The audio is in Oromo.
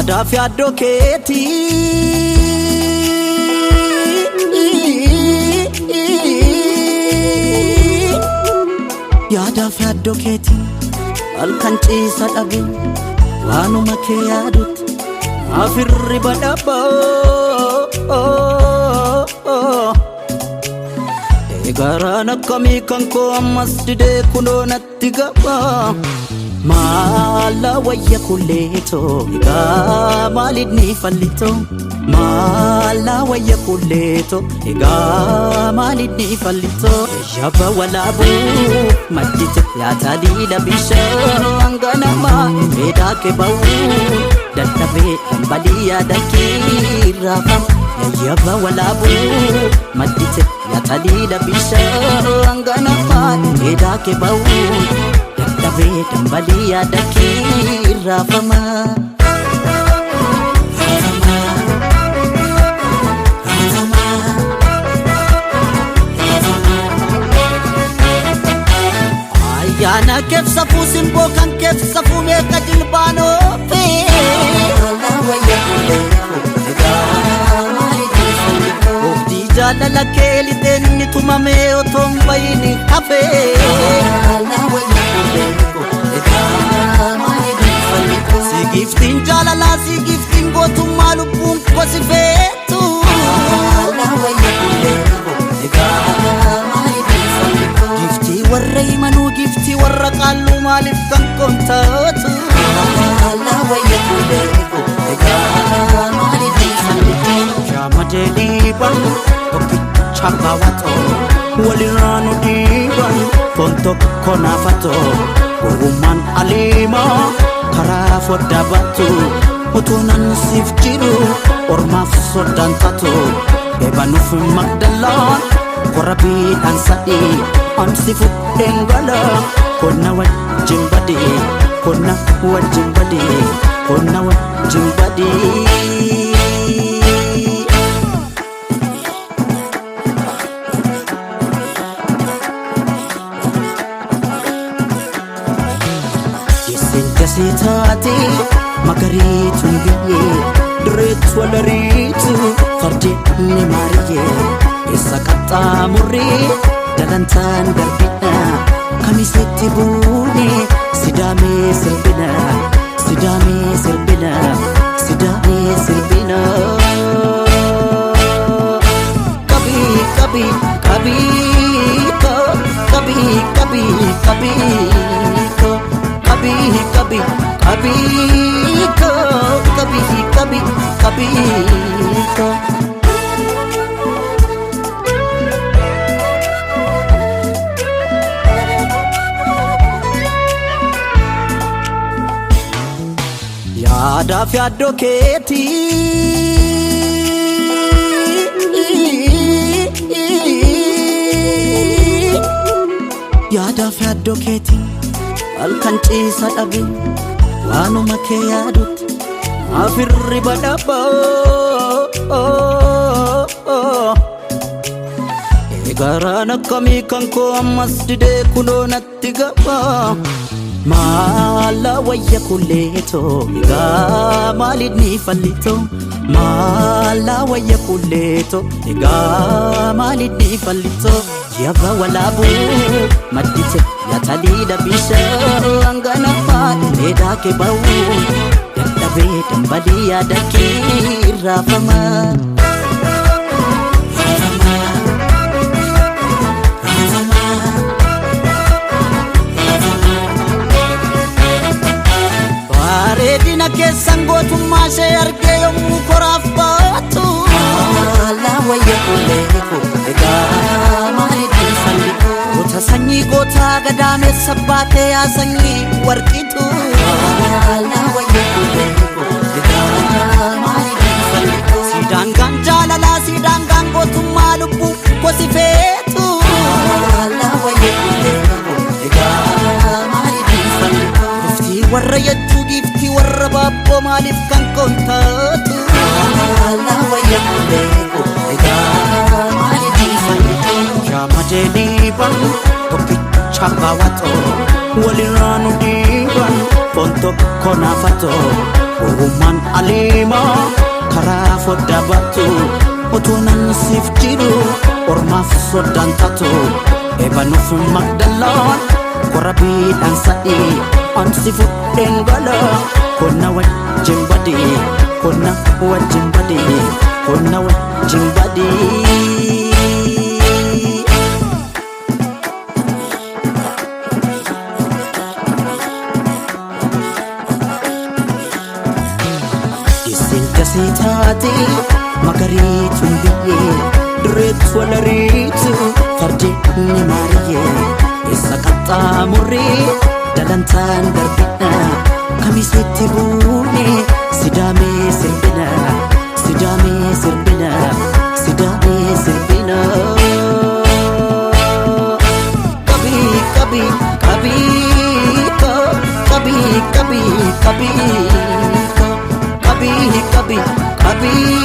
Yaadaaf yaaddoo keetii. Yaadaaf yaaddoo keetii halkan ciisa dhabe waanuma kee yaadutti afirri badhaboo. Eegaraan akkamii kan koo ammas didee kunoo natti gaba. Maala wayya kulleetoo egaa maalinni fallitoo? Maala wayya kulleetoo egaa maalinni fallitoo? Yabba walaabuu maddite yaataliila bishaan ganamaa meedaa keba'uu dadhabee dambalii yaada kiirraafama. Yabba walaabuu maddite yaataliila bishaan ganamaa meedaa keba'uu dadhabee dambalii yaada kiirraafama. Ayyaana keefsafuu simboo kan keefsafuu meeqa jilbaanoofe. Oogdii jaalala kee lixeen inni tumamee otoo hin bayin hafe. Si giftiin jaalalaa si giftiin gootummaa lubbuun kosi feetu. Giftii warra himanuu giftii warra qaalluu maaliif kan koontaatu? Shaamadee dhiiban tokkicha baawwatoo walirraa nu dhiiban foon tokko naafatoo gowwummaan aliimaa karaa foddaa baatu utuu nan siif jiru ormaaf soddaan taatu eebanuuf magdalaan korabiidhaan sadii amsi fudheen gala konna wajjin badee konna wajjin badee konna wajjin badee. Jessen jasee taate magariituun biyyee direetu walariitu fardeen ni maariyyee eessa qaxxaamurree dalantaan darbina kamisetti buune sidaamee sirbina sidaamee sirbina sidaamee sirbina. Qabii qabii qabii koo qabii qabii qabii koo qabii qabii qabii koo qabii qabii qabii koo. Yaadaaf yaaddoo keetii. Yaadaaf yaaddoo keetii halkan ciisa dhabe waanuma kee yaadutti afirri badhaboo. Eegaraan akkamii kan koo ammas didee kunoo natti gaba. Maala wayya kulleetoo egaa maalinni fallitoo? Maala wayya kulleetoo egaa maalinni fallitoo? Yabba walaabuu maddite yaataliila bishaan ganamaa meedaa keba'uu dadhabee dambalii yaada kiirraafama. Bareedina keessan gootummaa ishee argee yommuu koraaf baatu. Goota sanyii gootaa gadaameessa baatee yaa sanyii warqitu. Sidaangaan jaalalaa sidaangaan gootummaa lubbuu kosi feetu. Giftii warra yachuu giftii warra baabboo maaliif kan koontaatu? Shaamadee dhiiban tokkicha baawwatoo walirraa nu dhiiban Foon tokko naafatoo gowwummaan aliimaa karaa foddaa baatu otoo nan siif jiru ormaaf soddaan taatu eebanuuf magdallaan korabiidhaan sadii ansi fudheen gala konna wajjin badii konna wajjin badii konna wajjin badii. Isin dasii taate magariituun biyyee dureetu walariitu fardeenni maariyyee isa qaxxaamurree dalantaan darbina kamisetti buune sidaamee sirbina sidaamee sirbina sidaamee sirbina. Qabii qabii qabii qabii qabii qabii qabii qabii qabii.